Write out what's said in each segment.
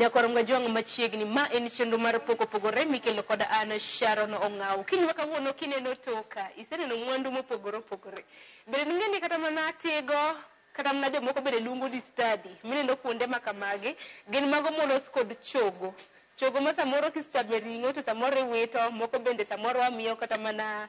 Nyakwar Mgajwang' machiegni, ma en chenro mar pok opogore mikelo kod an Sharon Ong'aw. Kiny ma kawuono kineno toka, iseneno mwandu mopogore opogore. Bende ning'e ni kata mana tigo kata mana jomoko bende luongo ni study mineno kuonde ma kamagi gin mago molos kod chogo. Chogo ma samoro kisechame ring'o to samoro iwito, moko bende samoro wamiyo kata mana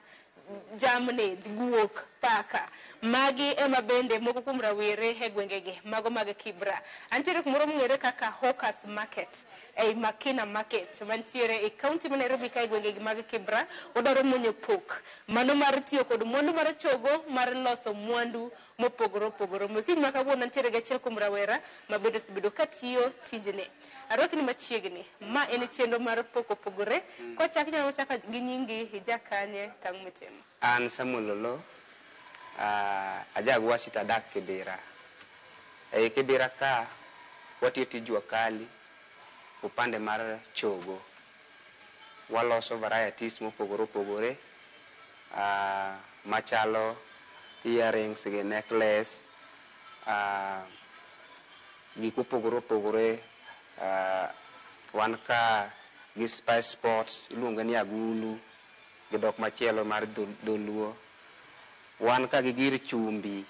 jamni, guok, paka. Magi ema bende moko kuom rawere e gwengegi mago mag Kibra. Antiere kumoro mong'ere kaka Hawkers Market ei Makina Market mantiere e kaunti ma Nairobi ka e gwengegi mag Kibra. Wadwaro muonyo pok mano mar tiyo kod mwandu mar chogo mar loso mwandu mopogore opogore. Omiyo kiny ma kawuono antiere gi achiel kuom rawera ma bende osebedo katiyo tijni. Arwakni machiegni. Ma en chenro mar pok opogore. Kochak inyalo chako gi nyingi, ija kanye, tang' mitimo. An Samuel Oloo, aja Gwasi to adak Kibera. Ei Kibera ka watiyo tij jua kali upande mar chogo. Waloso varieties mopogore opogore machalo earrings gi necklace, gik mopogore opogore. Wan ka gi spice pots iluonge ni agulu gi dhok machielo mar dholuo. Wan ka gi gir chumbi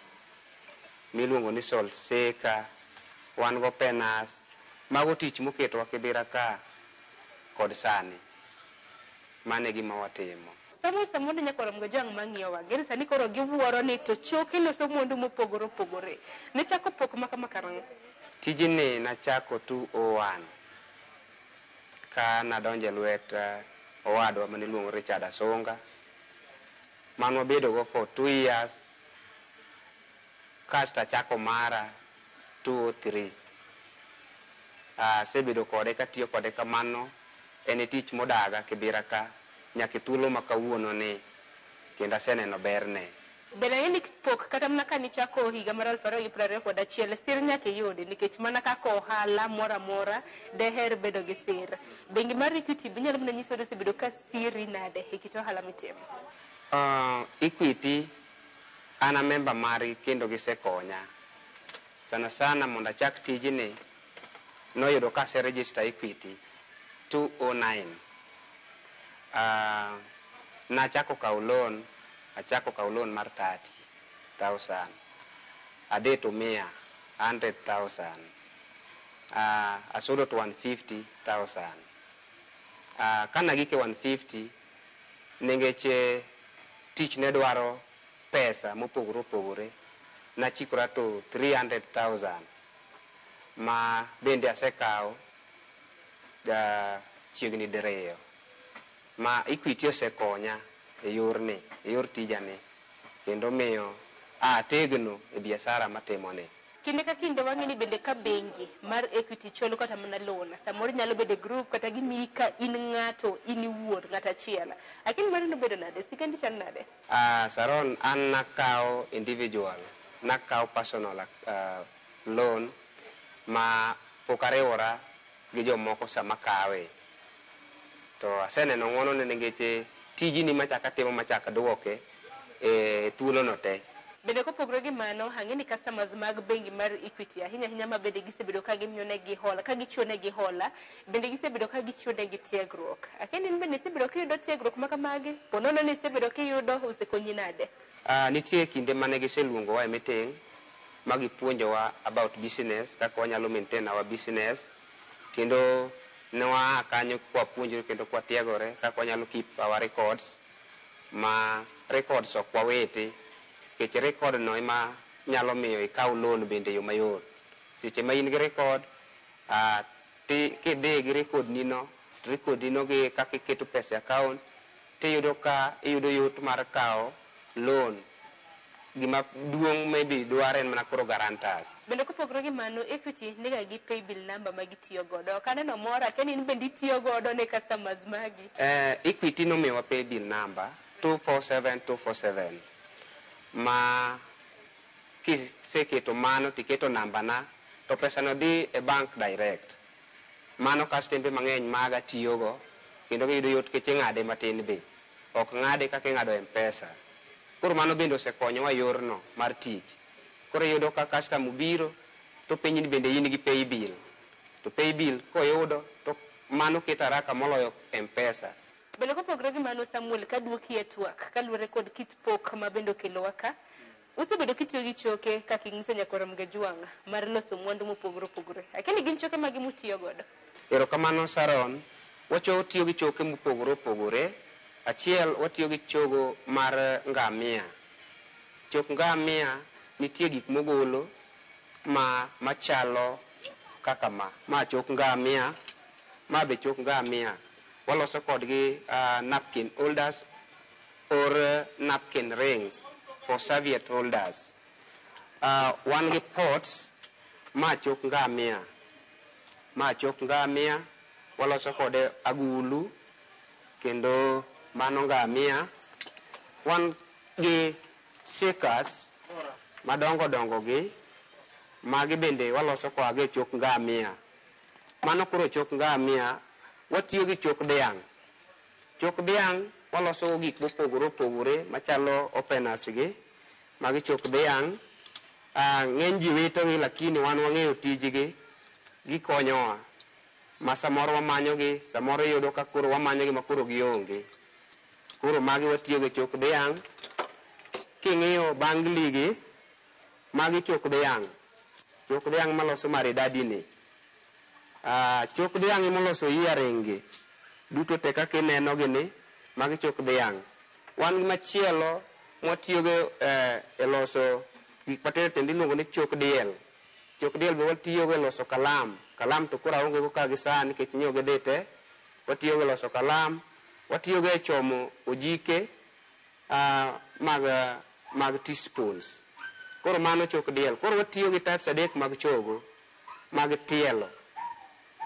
miluongo ni salt shaker, wan go penas. Mago tich moketowa Kibera ka kod sani. Mano e gima watimo. Samuel Samuel nyakwar Mgajwang' mang'iyowa. Gin sani koro giwuoro ni to choke loso mwandu mopogore opogore. Nichako pok ma kama karang'o? Tijni nachako 2001 ka nadonjo e lwet owadwa mane iluongo Richard Asunga. Mane wabedo go for 2 years kasto achako mara 2003. Asebedo kode katiyo kode kamano. En e tich modaga Kibera ka nyaka e thuolo ma kawuono ni kendo aseneno berne. Bende ang'e ni pok kata mana ka nichako higa mar 2021 sir nyaka iyudi nikech mana kaka ohala moro amora deher bedo gi sir. Bengi mar Equity be inyalo mana nyiso ni osebedo ka siri nade e kit ohala mitimo? Equity an a member margi kendo gisekonya. Sana sana mondo achak tijni noyudo ka ase register Equity 2009. Nachako kawo loan, achako kawo loan mar 30,000. Adhi to mia 100,000. Asudo to 150,000. Kanagik e 150 nikech tich ne dwaro pesa mopogore opogore, nachikora to 300,000 ma bende asekawo chiegni diriyo. Ma Equity osekonya e yorni, e yor tijani kendo miyo ategno e biashara matimo ni. Kinde ka kinde wang'e ni bende ka bengi mar Equity chwalo kata mana loan, samoro nyalo bedo e group kata gimiyi ka in ng'ato in iwuon ng'ato achiel. Lakini mano nobedo nade? Sigandi chal nade? Sharon, an nakawo individual, nakawo personal loan ma pok ariwora gi jomoko sama kawe. To aseneno ng'uono ne nikech tijni machak atimo machak aduoke e thuolo no te. Bende kopogore gi mano, ang'e ni customers mag bengi mar Equity ahinya ahinya ma bende gisebedo ka gimiyo negi hola, ka gichiwo negi hola, bende gisebedo ka gichiwo negi tiegruok. Akia ni in bende isebedo kiyudo tiegruok ma kamagi? Po nono ni isebedo kiyudo, osekonyi nade? Nitie kinde mane giseluongowa e meeting ma gipuonjowa about business, kaka wanyalo maintain our business, kendo ne waa kanyo kwapuonjore kendo kwatiegore kaka wanyalo keep our records, ma records ok wawiti, nikech record no ema nyalo miyo ikaw loan bende e yo mayot. Seche ma in gi record, kidhi gi record ni no, record ni no gi kaka iketo pesa e account, tiyudo ka iyudo yot mar kawo loan. Gima duong' maybe dwaro en mana koro guarantors. Bende kopogore gi mano, Equity niga gi paybill number ma gitiyo godo. Ok aneno moro, akia ni in bende itiyo godo ne customers magi. Equity nomiyowa paybill number 247247 ma kiseketo mano tiketo namba na to pesa no dhi e bank direct. Mano kastembe mang'eny maga tiyogo kendo giyudo yot nikech ing'ade matin be. Ok ng'ade kaka ing'ado M-Pesa. Koro mano bende osekonyowa e yorno mar tich. Koro iyudo ka customer obiro to openji ni bende in gi paybill. To paybill koyudo to mano keto haraka moloyo M-Pesa. Bende kopogore gi mano Samuel, kaduoki e twak kaluwore kod kit pok ma bende okelowa ka, usebedo kitiyo gi choke kaka ing'iso nyakwar Mgajwang' mar loso mwandu mopogore opogore. Akia ni gin choke mage mutiyo godo? Erokamano Sharon, wacho tiyo gi choke mopogore opogore. Achiel watiyo gi chogo mar ngamia. Chok ngamia nitie gik mogolo ma machalo kaka ma. Ma chok ngamia, ma be chok ngamia. Waloso kodgi napkin holders or napkin rings for serviette holders. Wan gi pots, ma chok ngamia. Ma chok ngamia, waloso kode agulu, kendo mano ngamia. Wan gi shakers madongo dongo gi, magi bende waloso koa gi e chok ngamia. Mano koro chok ngamia, watiyo gi chok dhiang'. Chok dhiang' waloso gik mopogore opogore machalo openers gi, magi chok dhiang'. Ng'eny ji wito gi lakini wan wang'eyo tijgi, gikonyowa. Ma samoro wamanyo gi, samoro iyudo ka koro wamanyo gi ma koro gionge. Koro magi watiyo gi chok dhiang'. King'iyo bangli gi, magi chok dhiang'. Chok dhiang' maloso maridadi ni. Chok dhiang' emoloso earring gi. Duto te kaka ineno gi ni, magi chok dhiang'. Wan gi machielo mwatiyogo e loso gik matindo tindo iluongo ni chok diel. Chok diel be watiyogo e loso kalam. Kalam to koro aonge go ka gi sani nikech nyo gidhi te. Watiyogo e loso kalam, watiyogo e chomo ojike mag teaspoons. Koro mano chok diel. Koro watiyo gi types adek mag chogo mag tielo.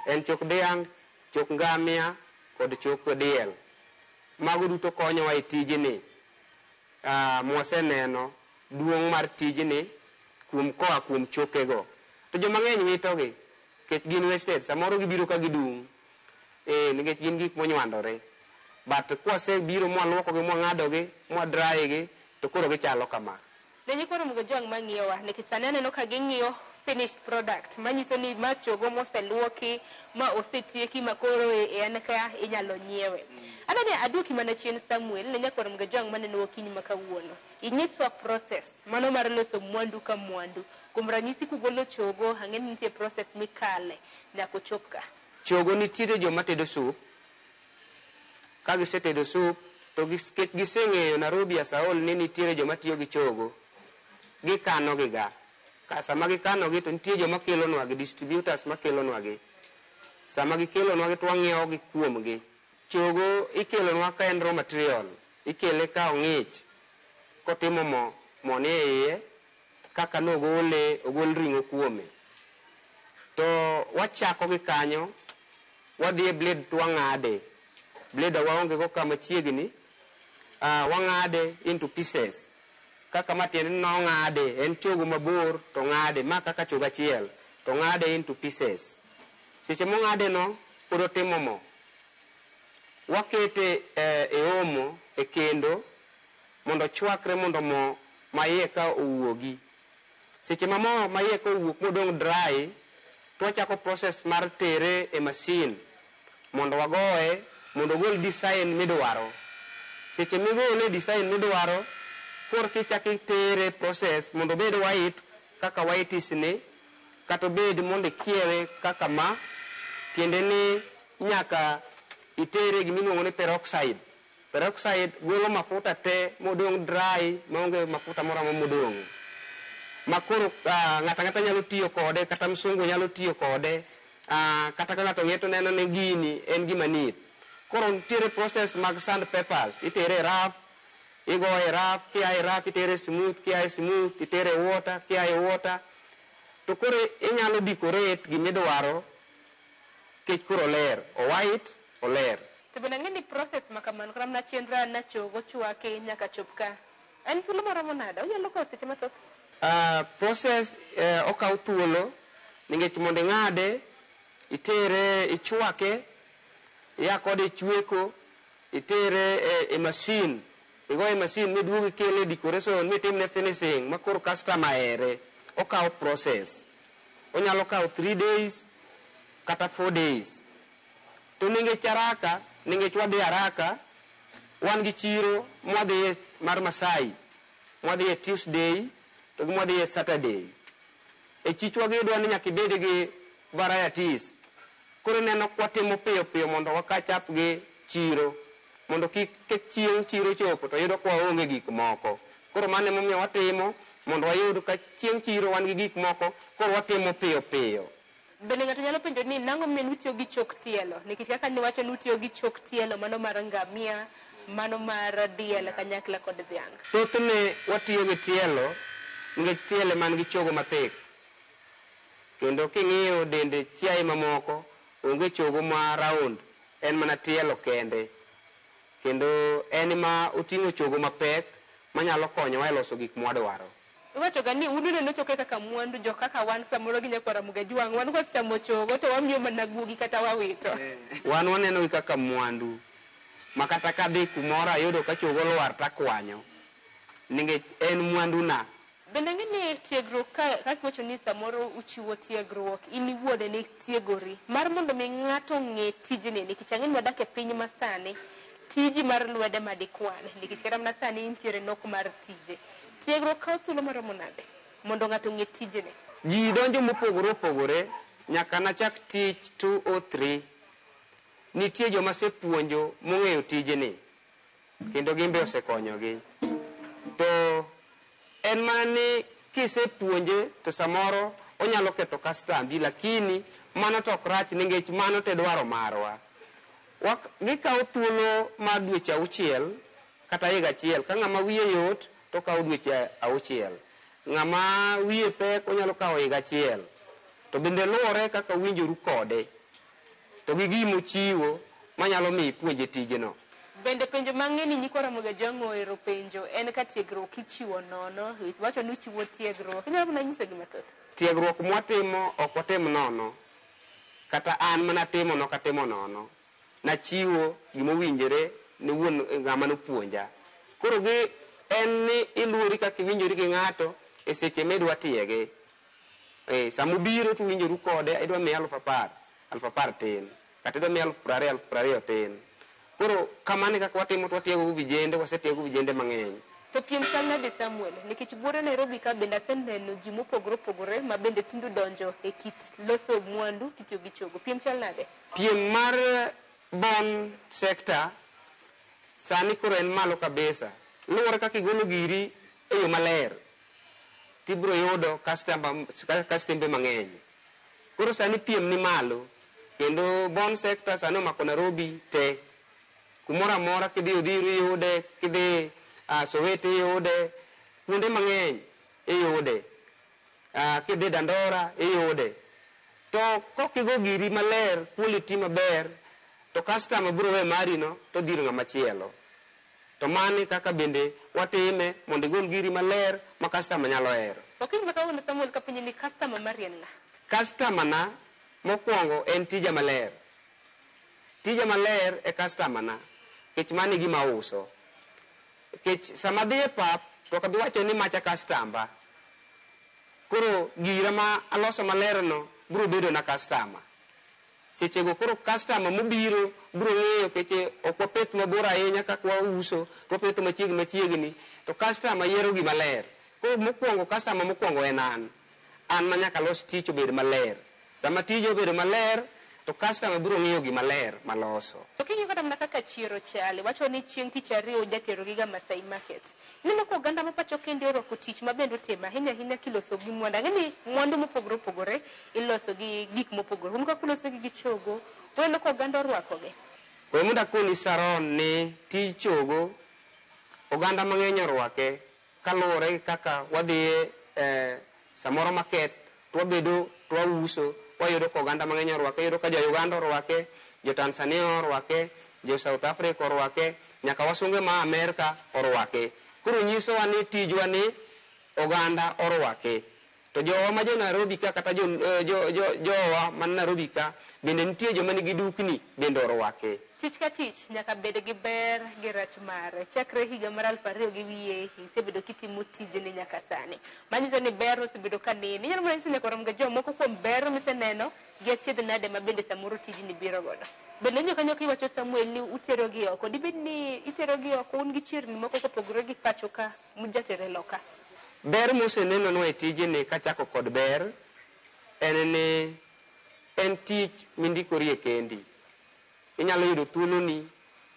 En chok dhiang', chok ngamia kod chok diel. Mago duto konyowa e tijni. Mwaseneno duong' mar tijni kuom koa kuom chokego. To joma ng'eny witogi nikech gin wasted. Samoro gibiro ka gidung'. Nikech gin gik monywandore. But kwasebiro mwaluokogi mwang'adogi mwa dry gi to koro gichalo kama. Ne nyikwa Mgajwang' mang'iyowa, nikech sani aneno ka ging'iyo finished product, manyiso ni ma chogo moseluoki, ma osetieki ma koro en ka inyalo nyiewe. Adwa ni aduoki mana chien Samuel, ne nyakwar Mgajwang' maneno okinyi ma kawuono. Inyiswa process mano mar loso mwandu ka mwandu. Kuom ranyisi kugolo chogo, ang'e ni nitie process mikale nyaka ochop ka. Chogo nitiere joma tedo sup. Ka gisetedo sup, to nikech giseng'eyo Nairobi Asaol ni nitiere joma tiyo gi chogo, gikano gi ga. Ka sama gikano gi to nitie joma kelonwa gi, distributors makelonwa gi. Sama gikelonwa gi to wang'iewo gi kuom gi. Chogo ikelonwa ka en raw material, ikele ka ong'ich, kotimo mo, mo ni e iye, kaka nogole, ogol ring'o kuome. To wachako gi kanyo, wadhi e blade to wang'ade. Blade waonge go ka machiegni, wang'ade into pieces. Kaka ma tiende ni nong'ade, en chogo mabor to ng'ade, ma kaka chogo achiel, to ng'ade into pieces. Seche mong'ade no, pod otimo mo. Wakete e omo, e kendo, mondo ochwakre mondo mo ma iye ka owuogi. Seche ma mo ma iye ka owuok modong' dry, to wachako process mar tere e machine mondo wagoye mondo ogol design midwaro. Seche migole design midwaro, korka ichako itere process mondo obed white kaka whitish ni, kata obed mondo ikiewe kaka ma, tiende ni nyaka itere gimiluongo ni peroxide. Peroxide golo mafuta te modong' dry maonge mafuta moro amora modong'. Ma koro ng'ato ang'ata nyalo tiyo kode, kata msungu nyalo tiyo kode, kata ka ng'ato ng'iye to neno ni gini en gima neat. Koro nitiere process mag sand papers, itere e rough, igoye e rough, kia e rough itere smooth, kia e smooth itere e water, kia e water. To koro inyalo decorate gimidwaro nikech koro oler, o white, oler. To bende ang'e ni process ma kamano kata mana chenro na chogo chwaki nyaka chop ka. En thuolo maromo nade? Onyalo kawo seche mathoth? Process okawo thuolo nikech mondo ing'ade, itere, ichwake, ia kode e chweko, itere e machine, igoye e machine miduog ikele e decoration mitimne finishing ma koro customer here. Okawo process. Onyalo kawo 3 days, kata 4 days. To ningech haraka, ningech wadhi haraka, wan gi chiro mwadhiye mar Masai, mwadhiye Tuesday to gi mwadhiye Saturday. E chichwa gi idwa ni nyaka ibed gi varieties. Koro ineno kwatimo piyo piyo mondo wa catch up gi chiro, mondo kik chieng' chiro chopo to yudo ka waonge gik moko. Koro mano emomiyo watimo mondo wayud ka chieng' chiro wan gi gik moko, koro watimo piyo piyo. Bende ng'ato nyalo penjo ni nang'o momiyo utiyo gi chok tielo? Nikech kaka niwacho ni utiyo gi chok tielo, mano mar ngamia, mano mar diel kanyakla kod dhiang'. Thothne watiyo gi tielo nikech tielo ema nigi chogo mathik. Kendo king'iyo dende chiaye mamoko, onge chogo ma round, en mana tielo kende. Kendo en ema oting'o chogo mapek manyalo konyowa e loso gik mwadwaro. Iwacho ga ni un uneno choke kaka mwandu, jo kaka wan samoro gi nyakwar Ramogi Ajwang', wan kwasechamo chogo to wamiyo mana guogi kata wawito. Wan waneno gi kaka mwandu, ma kata kadhi kumoro ayudo ka chogo olwar takwanyo, nikech en mwanduna. Bende ang'e ni tiegruok ka kaka iwacho ni samoro uchiwo tiegruok, in iwuon ne tiegori mar mondo mi ng'ato ong'e tijni, nikech ang'e ni wadak e piny masani, tiji mar lwedo ema dikwan, nikech kata mana sani nitiere nok mar tije. Tiegruok kawo thuolo maromo nade mondo ng'ato ong'e tijni? Ji donjo mopogore opogore, nyaka nachak tich 203. Nitie joma asepuonjo mong'eyo tijni, kendo gin be osekonyogi. To en mana ni kisepuonje to samoro onyalo ketho kastambi, lakini mano to ok rach nikech mano to e dwaro marwa. Gikawo thuolo mar dweche 6 kata higa achiel. Ka ng'ama wiye yot to okawo dweche 6. Ng'ama wiye pek onyalo kawo higa achiel. To bende luwore kaka uwinjoru kode, to gi gima ochiwo manyalo miyo ipuonje tijno. Bende penjo mang'e ni nyikwa Ramogi Ajwang' ohero penjo en ka tiegruok ichiwo nono, iwacho ni uchiwo tiegruok, inyalo mana nyiso gi mathoth? Tiegruok mwatimo ok watim nono. Kata an mana timo nok atimo nono. Nachiwo gimowinjore ne wuon ng'ama nopuonja. Koro gi en ni iluori kaka iwinjori gi ng'ato e seche midwa tiege. Sama obiro to uwinjoru kode, idwa miye 10,000, 10,000 tin. Kata idwa miye 20,000, 20,000 tin. Koro kamano e kaka watimo to watiego vijende, wasetiego vijende mang'eny. To piem chal nade Samuel? Nikech buore Nairobi ka bende aseneno ji mopogore opogore ma bende tinde odonjo e kit loso mwandu kitiyo gi chogo. Piem chal nade? Piem mar bon sector sani koro en malo kabisa. Luwore kaka igolo giri e yo maler, tibiro yudo kastembe mang'eny. Koro sani piem ni malo, kendo bon sector sani omako Nairobi te. Kumoro amora kidhi Odhiru iyude, kidhi Soweto iyude, kuonde mang'eny iyude. Kidhi Dandora iyude. To kokigo giri maler, quality maber, to customer biro we mari no to dhi ir ng'ama chielo. To mano kaka bende watime mondo igol giri maler ma customer nyalo hero. Okinyi ma kawuono Samuel kapenji ni customer mari en ng'a? Customer na mokwongo en tija maler. Tija maler e customer na, nikech mano e gima auso. Nikech sama adhi e pap, to ok abi wacho ni macha customer. Koro gira ma aloso maler no biro bedo na customer. Sechego koro customer mobiro biro ng'eyo nikech ok wapeth mabor ahinya kaka wauso, to wapetho machiegni machiegni, to customer yiero gima ler. Koro mokwongo customer mokwongo en an. An ma nyaka alos tich obed maler. Sama tija obedo maler, to customer biro ng'iyo gima ler maloso. To king'iyo kata mana kaka chiro chal, iwacho ni chieng' tich ariyo ujatero giga Masai Market. Ineno ka oganda ma pacho kende orwako tich ma bende otimo ahinya ahinya kiloso gi mwandu. Ang'e ni mwandu mopogore opogore iloso gi gik mopogore. Un kaka uloso gi chogo, uneno ka oganda orwako gi? We mondo akoni Sharon ni tij chogo oganda mang'eny orwake kaluwore gi kaka wadhiye samoro market to wabedo to wauso, wayudo ka oganda mang'eny orwake, iyudo ka jo Uganda orwake, jo Tanzania orwake, jo South Africa orwake, nyaka wasunge ma Amerka orwake. Koro nyisowa ni tijwa ni oganda orwake. To jowa ma jo Nairobi ka kata jowa man Nairobi ka bende nitie joma nigi dukni bende orwake. Tich ka tich nyaka bed gi ber gi rach mare. Chakre higa mar 2000 gi wiye, isebedo kitimo tijni nyaka sani. Manyiso ni ber osebedo ka nini. Inyalo mana nyiso nyaka rom ga jomoko kuom ber miseneno gi achiedh nade ma bende samoro tijni biro godo. Bende nyo kanyo kiwacho Samuel ni utero gi oko. Dibed ni itero gi oko un gi chirni moko kopogore gi pacho ka mujatere loka. Ber mosenenonwa e tijni kachako kod ber en ni en tich mindikorie kendi. Inyalo yudo thuoloni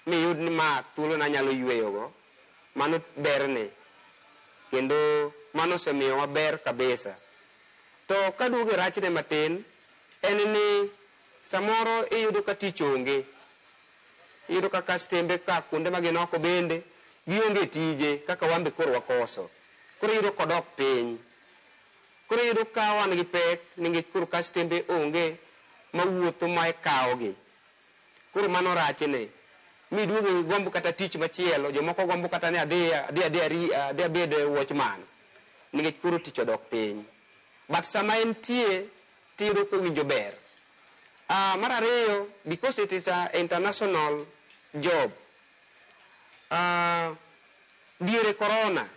miyud ni ma thuolona anyalo yueyogo. Mano berne. Kendo mano osemiyowa ber kabisa. To kaduogo e rachne matin, en ni samoro iyudo ka tich onge. Iyudo ka kastembe ka kuonde ma gin oko bende gionge tije kaka wan be koro wakoso. Koro iyudo kodok piny. Koro iyudo ka wan gi pek nikech koro kastembe onge mawuotho ma ikawogi. Koro mano rachne. Miduogo igombo kata tich machielo, jomoko gombo kata ni adhi adhi adhi adhi abed watchman nikech koro tich odok piny. But sama entie tiyudo kowinjo ber. Mar ariyo, because it is a international job, diere corona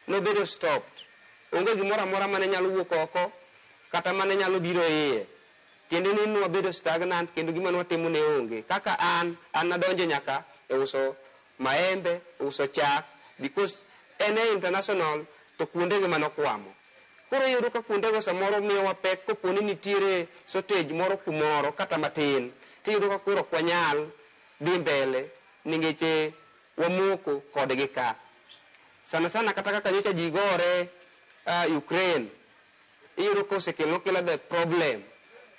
nobedo stopped. Onge gimoro amora mane nyalo wuok oko kata mane nyalo biro iye. Tiende ni nwabedo stagnant kendo gima nwatimo ne onge. Kaka an nadonjo nyaka e uso maembe, uso chak, because en e international to kuondegi manokwamo. Koro iyudo ka kuondego samoro miyowa pek kopo ni nitiere shortage moro kumoro kata matin, tiyudo ka koro ok wanyal dhi mbele nikech wamoko kodgi ka. Sana sana kata kaka nyocha ji gore Ukraine, iyudo ka osekelo kela the problem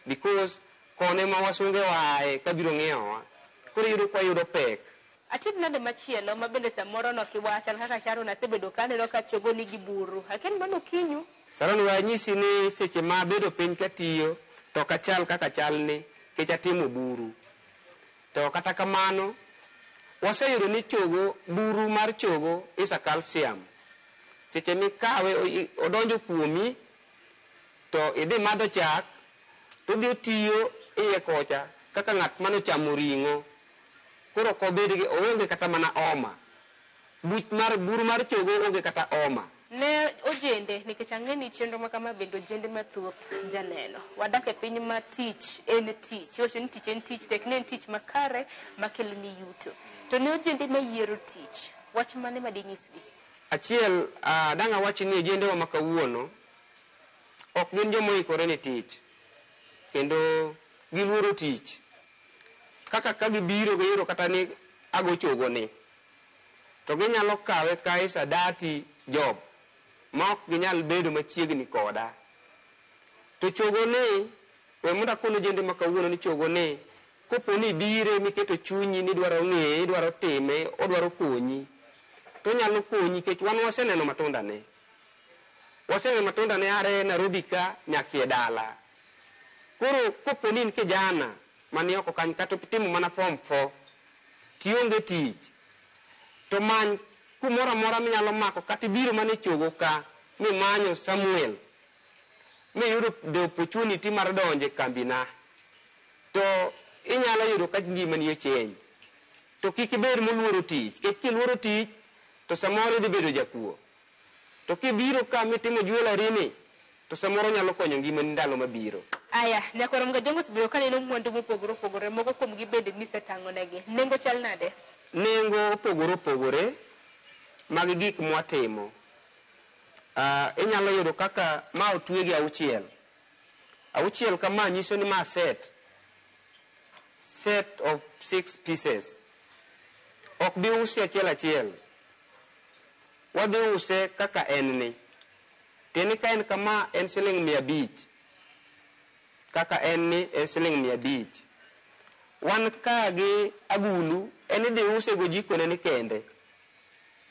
because kone ma wasunge waaye kabiro ng'iewowa. Koro iyudo ka wayudo pek. Achiedh nade machielo ma bende samoro nokiwach an kaka Sharon asebedo ka aneno ka chogo nigi buru. Akia ni mano okinyu. Sharon we anyisi ni seche ma abedo piny katiyo to ok achal kaka chalni nikech atimo buru. To kata kamano, waseyudo ni chogo, buru mar chogo is a calcium. Seche mikawe odonjo kuomi to idhi madho chak to odhi otiyo iye kocha kaka ng'at manochamo ring'o. Koro ok obed gi oonge kata mana homa. Buch mar buru mar chogo onge kata homa. Ne ojende, nikech ang'e ni chenro ma kama bende ojende mathoth janeno. Wadak e piny ma tich en tich. Iwacho ni tich en tich, tek ni en tich makare makelo ni yuto. To ne ojende mayiero tich, wach mane ma dinyisgi? Achiel, dang' awach ni ojendewa ma kawuono ok gin joma oikore ne tich. Kendo giluoro tich. Kaka ka gibiro giyudo kata ni ago chogo ni, to ginyalo kawe ka is a dirty job ma ok ginyal bedo machiegni koda. To chogo ni, we mondo akon ojende ma kawuono ni chogo ni, kopo ni ibire miketo chunyi ni idwaro ng'eye, idwaro time, odwaro konyi, to onyalo konyi nikech wan waseneno matunda ne. Waseneno matunda ne are Nairobi ka nyaka e dala. Koro kopo ni in kijana mani oko kanyo kata itimo mana form 4, tionge tich, to many kumoro amora minyalo mako kata ibiro mana e chogo ka mimanyo Samuel miyudo the opportunity mar donjo e kambina, to inyalo yudo ka ngimani ochange. To kik ibed moluoro tich, nikech kiluoro tich to samoro idhi bedo jakuo. To kibiro ka mitimo jewellery ni, to samoro nyalo konyo ngimani ndalo mabiro. Aya, nyakwar Mgajongo osebedo ka neno mwandu mopogore opogore, moko kuomgi bende nisetang'onegi. Nengo chal nade? Nengo opogore opogore mag gik mwatimo. Inyalo yudo kaka ma otwe gi auchiel. Auchiel kama nyiso ni ma set. Set of 6 pieces. Ok bi usi achiel achiel. Wadhi use kaka en ni. Tiende ka en kama en siling 500. Kaka en ni en siling 500. Wan ka gi agulu, en idhi use go jikone ni kende.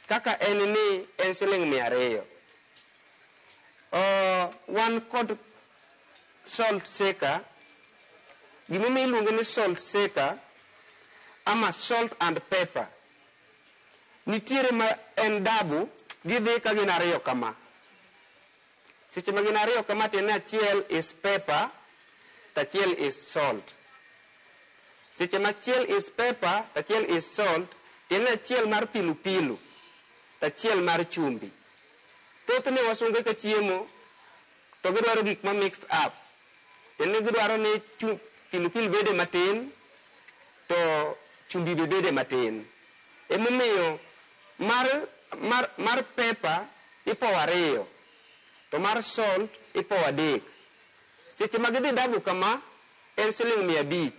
Kaka en ni en siling 200. Wan kod salt shaker. Gimomiyo iluonge ni salt shaker ama salt and pepper. Nitiere ma en dabu, gidhi ka gin ariyo kama. Seche ma gin ariyo kama tiende ni achiel is pepper to achiel is salt. Seche ma achiel is pepper to achiel is salt, tiende ni achiel mar pilupilu to achiel mar chumbi. Thothne wasunge ka chiemo to gidwaro gik ma mixed up. Tiende ni gidwaro ni pilipili bede matin to chumbi be bede matin. Emomiyo mar pepper ipowo ariyo to mar salt ipowo adek. Seche ma gidhi double kama en siling 500.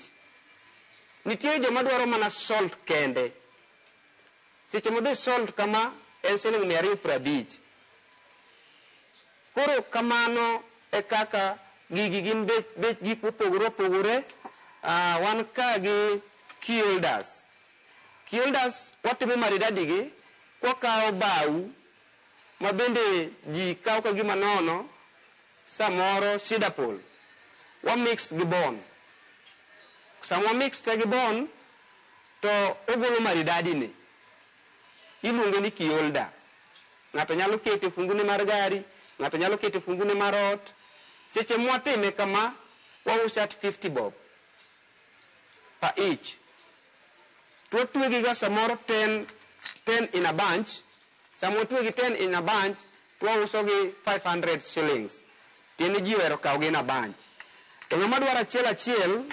Nitie joma dwaro mana salt kende. Seche modhi salt kama en siling 250. Koro kamano e kaka gigi gin bech gik mopogore opogore. Wan ka gi key holders. Key holders watimo maridadi gi kwakawo bau ma bende ji kawo ka gima nono, samoro cedar pole. Wa mix gi bone. Sama wa mix te gi bone to ogolo maridadi ni. Iluonge ni key holder. Ng'ato nyalo keto e fungune mar gari, ng'ato nyalo keto e fungune mar ot. Seche mwatime kama, wause at 50 bob per each. To watwegi ga samoro 10 in a bunch. Sama watwegi 10 in a bunch, to wauso gi 500 shillings. Tiende ji ohero kawogi in a bunch. To ng'ama dwaro achiel achiel,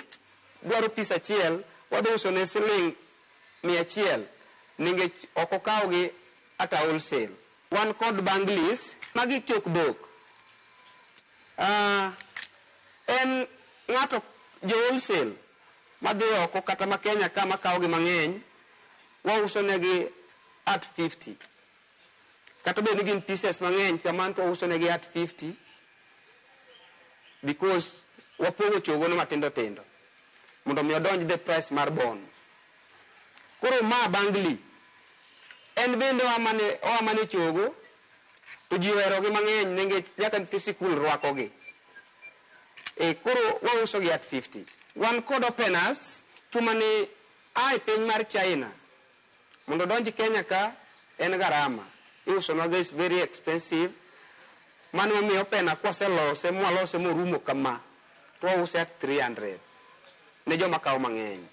dwaro piece achiel, wadhi uso ne siling 100 nikech ok okawgi at a wholesale. Wan kod bangles, magi chok dhok. En ng'ato jo wholesale madhi oko kata ma Kenya ka makawogi mang'eny, wauso negi at 50. Kata bed ni gin pieces mang'eny kamano to wauso negi at 50 because wapogo chogono matindo tindo mondo mi odonj the price mar bone. Koro ma bangli en bende oa mana e chogo to ji oherogi mang'eny nikech nyaka nyithi sikul rwakogi. Koro wauso gi at 50. Wan kod openers, chuma ni a e piny mar China mondo odonj Kenya ka en garama. Iuso nwa is very expensive. Mano emomiyo opener kwaselose mwalose morumo kama to wause at 300 ne joma kawo mang'eny.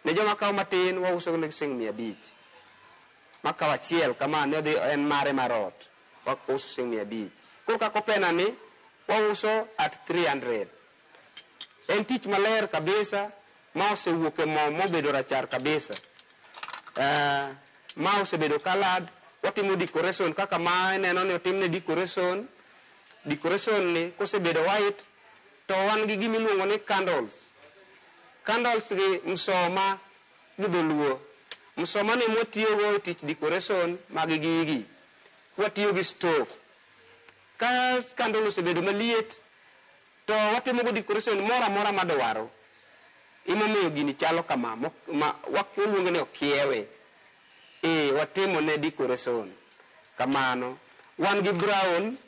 Ne joma kawo matin wauso negi siling 500. Makawo achiel kama ne odhi en mare mar ot wauso siling 500. Koro kaka opener ni wauso at 300. En tich maler kabisa ma osewuok e mo mobedo rachar kabisa. Ma osebedo colored, watimo decoration kaka ma ineno ni otimne decoration. Decoration ni kosebedo white to wan gi gima iluongo ni candles. Candles gi msoma gi dholuo. Msoma ni mwatiyogo e tich decoration mag gigi. Watiyo gi stove. Ka candle osebedo maliet to watimo go decoration moro amora madwaro. Emomiyo gini chalo kama, ma waluonge ni okiewe. Watimo ne decoration kamano. Wan gi brown.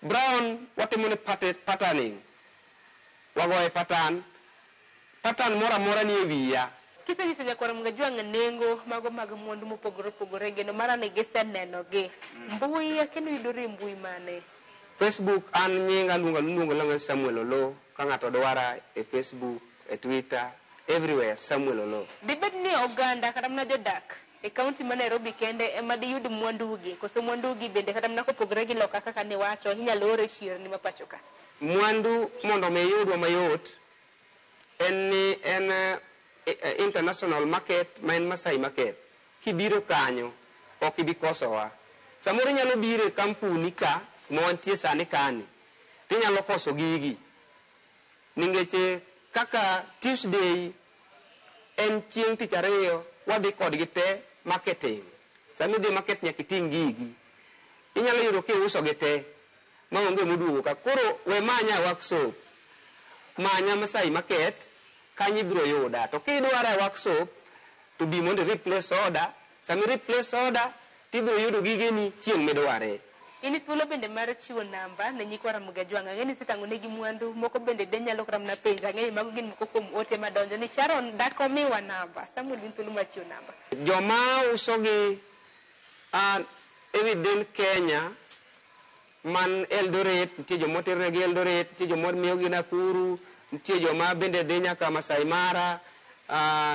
Brown watimo ne patterning. Wagoye pattern. Pattern moro amora ni e wiya. Kisenyiso nyakwar Mgajwang' nengo mago mag mwandu mopogore opogore, geno mara ni gisenenogi. Mbui kendo yudore e mbui mane? Facebook an nyinga luongo luonga Samuel Oloo. Ka ng'ato dwara e Facebook, e Twitter, everywhere Samuel Oloo. Dibed ni oganda kata mana jodak e kaunti ma Nairobi kende ema diyud mwandugi, koso mwandugi bende kata mana kopogore gi loka kaka niwacho, inyalo ore e chirni ma pacho ka? Mwandu mondo mi iyudwa mayot en ni en international market ma en Masai Market. Kibiro kanyo ok ibi kosowa. Samoro inyalo biro e kampuni ka kuma wantie sani kani tinyalo koso gigi. Nikech kaka Tuesday en chieng' tich ariyo wadhi kodgi te marketing. Sama idhi market nyaka iting' gigi. Inyalo yudo kiuso gi te maonge moduogo ka. Koro we manya e workshop. Manya Masai Market kanyo ibiro yuda. To kidwaro e workshop to bi mondo i replace order. Sama i replace order tibiro yudo gigeni chieng' midware. In thuolo bende mar chiwo namba ne nyikwa Ramogi Ajwang'. Ang'e ni isetang'o negi mwandu moko bende de nyalo kata mana penjo. Ang'e ni mago gin moko kuom ote madonjo ni Sharon dak omiwa namba. Samuel in thuolo mar chiwo namba. Joma uso gi e within Kenya man Eldoret, nitie joma oternegi Eldoret, nitie joma miyogi Nakuru, nitie joma bende dhi nyaka Masai Mara,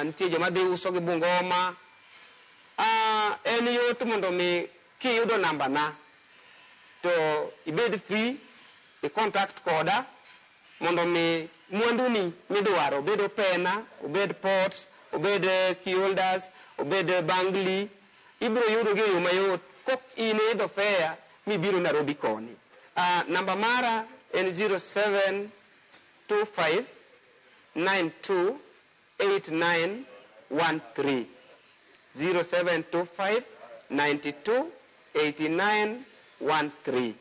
nitie joma dhi uso gi Bungoma. En yot mondo mi kiyudo namba na to ibed free i contact koda mondo mi mwanduni midwaro obed opena, obed pots, obed key holders, obed bangli, ibiro yudo gi e yo mayot kok in idho fare mibiro Nairobi koni. Namba mara en 0725 92 8913. 0725 92 8913.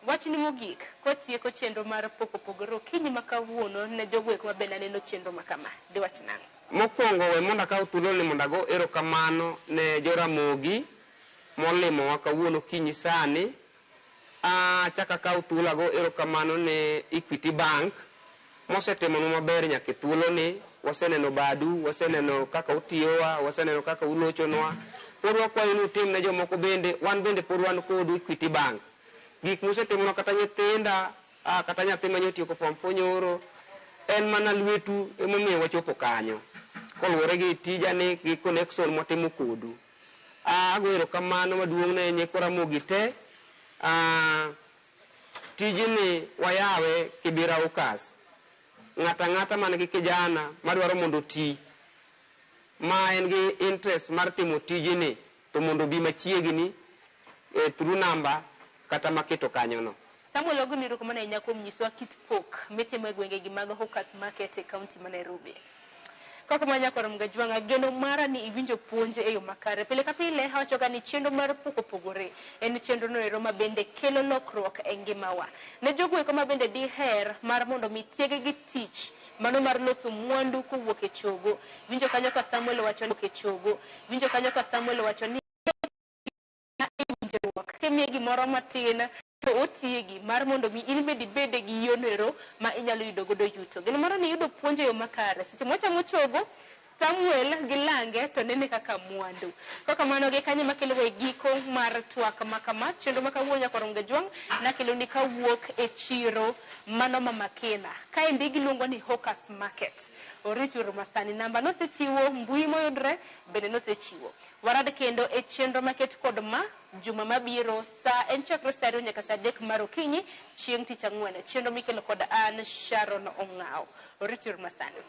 Wachni mogik kotieko chenro mar pok opogore okinyi ma kawuono ne jogo eko mabende aneno chenro ma kama diwach nang'o? Mokwongo we mondo akaw thuoloni mondo ago erokamano ne Joramogi molimowa kawuono okinyi sani. Achak akaw thuolo ago erokamano ne Equity Bank mosetimonwa maber nyaka e thuoloni. Waseneno badu, waseneno kaka utiyowa, waseneno kaka ulochonwa. Pod wakwayo ni utim ne jomoko bende, wan bende pod wan kodu Equity Bank. Gik musetimonwa kata nyithinda, kata nyathi mane otieko form 4 nyoro, en mana lwetu emomiyo wachopo kanyo. Koluwore gi tijani gi connection mwatimo kodu. Ago erokamano maduong' ne nyikwa Ramogi te. Tijni wayawe Kibera Ukas. Ng'ato ang'ata man gi kijana madwaro mondo oti, ma en gi interest mar timo tijni, to mondo obi machiegni through number kata maketo kanyono. Samuel Oguni, erokamano ahinya kuom nyisowa kit pok mitimo e gwengegi mag Hawkers Market e kaunti ma Nairobi. Kaka ma nyakwar Mgajwang'a, geno mara ni iwinjo puonj e yo makare. Pile ka pile awachoga ni chenro mar pok opogore en chenro no ero ma bende kelo lokruok e ngimawa. Ne jogo eko ma bende diher mar mondo mi tiege gi tich mano mar loso mwandu kowuok e chogo. Winjo kanyo ka Samuel owacho ni e chogo. Winjo kanyo ka Samuel owacho ni winjruok kimiye gimoro matin to otiegi mar mondo mi in bende ibede gi yono ero ma inyalo yudo godo yuto. Geno mara ni iyudo puonj e yo makare. Seche mwachamo chogo, Samuel gi lange to nene kaka mwandu. Kaka mano gi kanyo makelo e giko mar twak ma kama, chenro ma kawuono nyakwar Mgajwang' nakelo ni kawuok e chiro mano ma Makena. Kaendi giluongo ni Hawkers Market. Orit uru masani namba nosechiwo, mbui moyudre bende nosechiwo. Warad kendo e chenro maket kod ma juma mabiro sa en chakre sa 2 nyaka sa 3 mar okinyi chieng' tich ang'wen. Chenro mikelo kod an Sharon Ong'aw. Orit uru masani.